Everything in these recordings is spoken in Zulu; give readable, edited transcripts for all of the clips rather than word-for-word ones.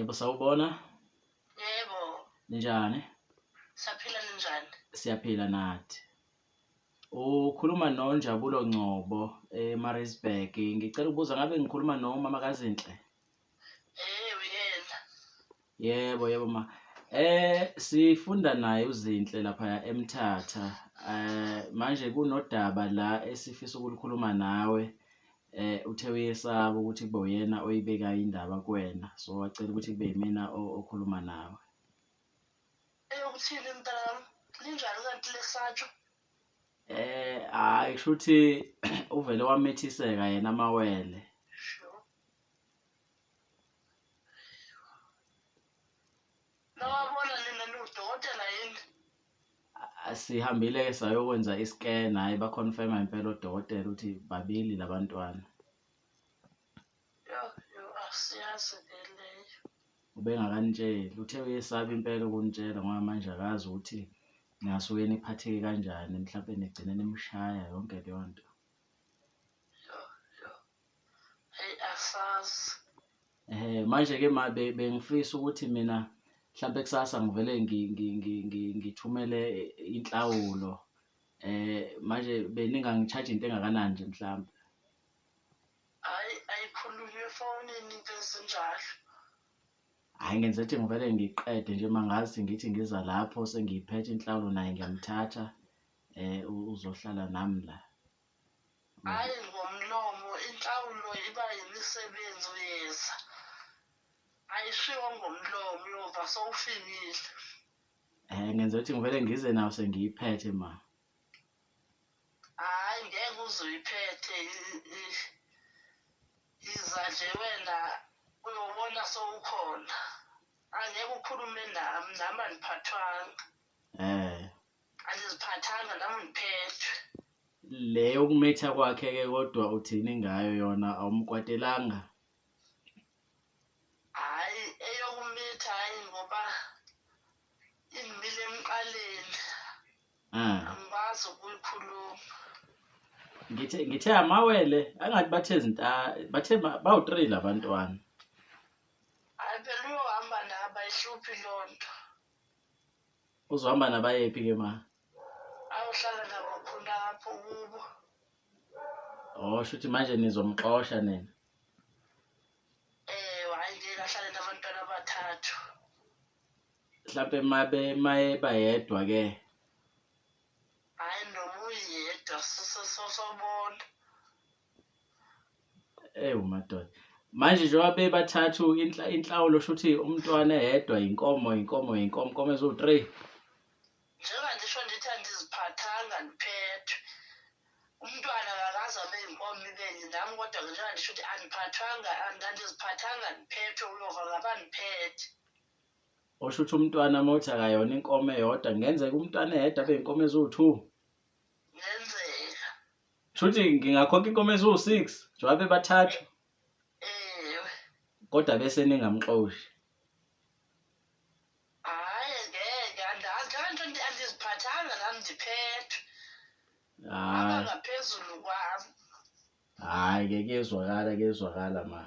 Yebo sawubona. Yebo. Ninjani? Siyaphila ninjani? Siyaphila nathi. Ukhuluma noNjabulo Ngcobo eMaritzburg. Ngicela ukubuza ngabe ngikhuluma nomama kaZinhle? Eh uyena. Yebo yebo ma. Eh sifunda naye uZinhle lapha eMthatha. Eh manje kunodaba la esifisa ukulikhuluma nawe. Eh uthe uyesaba ukuthi kube uyena oyibeka indaba kuwena. So wacela ukuthi kube yimina okhuluma nawe. Eyokuthini mntanami? Linjani kanti lesatshwa? Eh hayi kushuthi uvele wamithiseka yena amawele. Sure. Nawabona nina niwudokotela yini? Sihambile ke sayokwenza i-scan hhayi ba-confirm-a impela odokotela ukuthi babili labantwana. Yo, yo, asiyazi ke leyo. Ubengakanitsheli, uthe uyesaba impela ukunitshela ngoba manje akazi ukuthi ningasuke niphatheke kanjani mhlampe nigcine nimshaya yonke leyo nto. Yo, yo. Hey asazi. Eh manje ke ma bengifisa ukuthi mina mhlampe kusasa ngivele ngithumele inhlawulo. Eh manje beningangi-charge into engakanani nje mhlampe? Hayi ayikhulunywe efonini into ezinjalo. Hhayi ngenze ukuthi ngivele ngiqede nje mangazi ngithi ngiza lapho sengiyiphethe inhlawulo naye ngiyamthatha eh uzohlala nami la. Hhayi ngomlomo inhlawulo iba yimisebenzi uyeza. Ayishiwo ngomlomo uyova sowufikile. Eh ngenze ukuthi ngivele ngize nayo sengiyiphethe ma. Hhayi ngeke uze uyiphethe yiza nje wena uyobona sowukhona. Angeke ukhulume nami, nami andiphathwanga. Eh. Andiziphathanga nami ngiphethwe. Le yokumitha kwakhe ke kodwa uthini ngayo yona awumkwatelanga? Hhayi eyokumitha hhayi ngoba ingimile emqaleni. Ah. Angikwazi ukuyikhuluma. Ngithe ngithe amawele angathi bathe zinta bathe bawu-3 labantwana. Hhayi phela uyohamba nabo ayihluphi loo nto. Uzohamba nabayephi ke ma? Ayohlala nabo khonapho kubo. Oh shuthi manje nizomxosha nina. Eh hayi ngeke ahlale nabantwana abathathu. Mhlampe mabe mayeba yedwa ke. Hayi noma uyedwa sosobona. Ewu madoda. Manje njengoba bebathathu inhlawulo shuthi umntwana eyedwa inkomo inkomo inkomo inkomo eziwu-3. Njengoba ndisho ndithi andiziphathanga ndiphethwe. Umntwana akakaze abe yinkomo ibenye nami kodwa ke njengoba ndisho ukuthi andiphathwanga andiziphathanga ndiphethwe uyova ngabandiphethe. Osho ukuthi umntwana uma uthi akayona inkomo eyodwa kungenzeka umntwana eyedwa abe inkomo eziwu-2. Kungenzeka. Shuthi ngingakhokha inkomo eziwu-6 njengoba bebathathu. Ewe. Kodwa bese ningamxoshi. Hayi ngeke andazi kanti andiziphathanga nami ndiphethwe. Hayi. Abangaphezulu kwami. Hayi ke kuyezwakala kuyezwakala ma.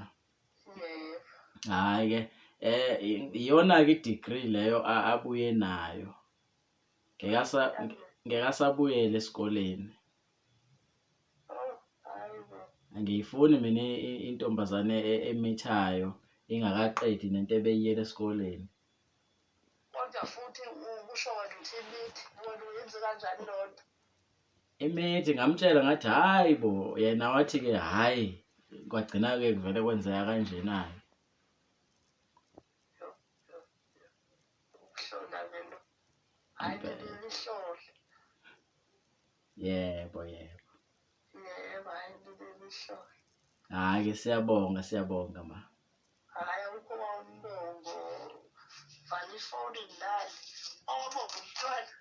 Yebo. Hayi ke eh iyona ke i-degree leyo abuye nayo. Ngeke ngeke asabuyela esikoleni. Angiyifuni mina intombazane emithayo ingakaqedi nento ebeyiyela esikoleni. Kodwa futhi ukusho wena uthi imithi wena uyenze kanjani loo nto? Imithi ngamtshela ngathi hhayi bo yena wathi-ke hhayi kwagcina-ke kuvele kwenzeka kanjena-ke. Ukuhlola ke lo. Hayi lelihlole. Yebo yebo. Yebo hayi lelihlole. Hayi ke siyabonga siyabonga ma. Hayi awukho umbongo. Vala ifoni ngilale. Awabonga umntwana.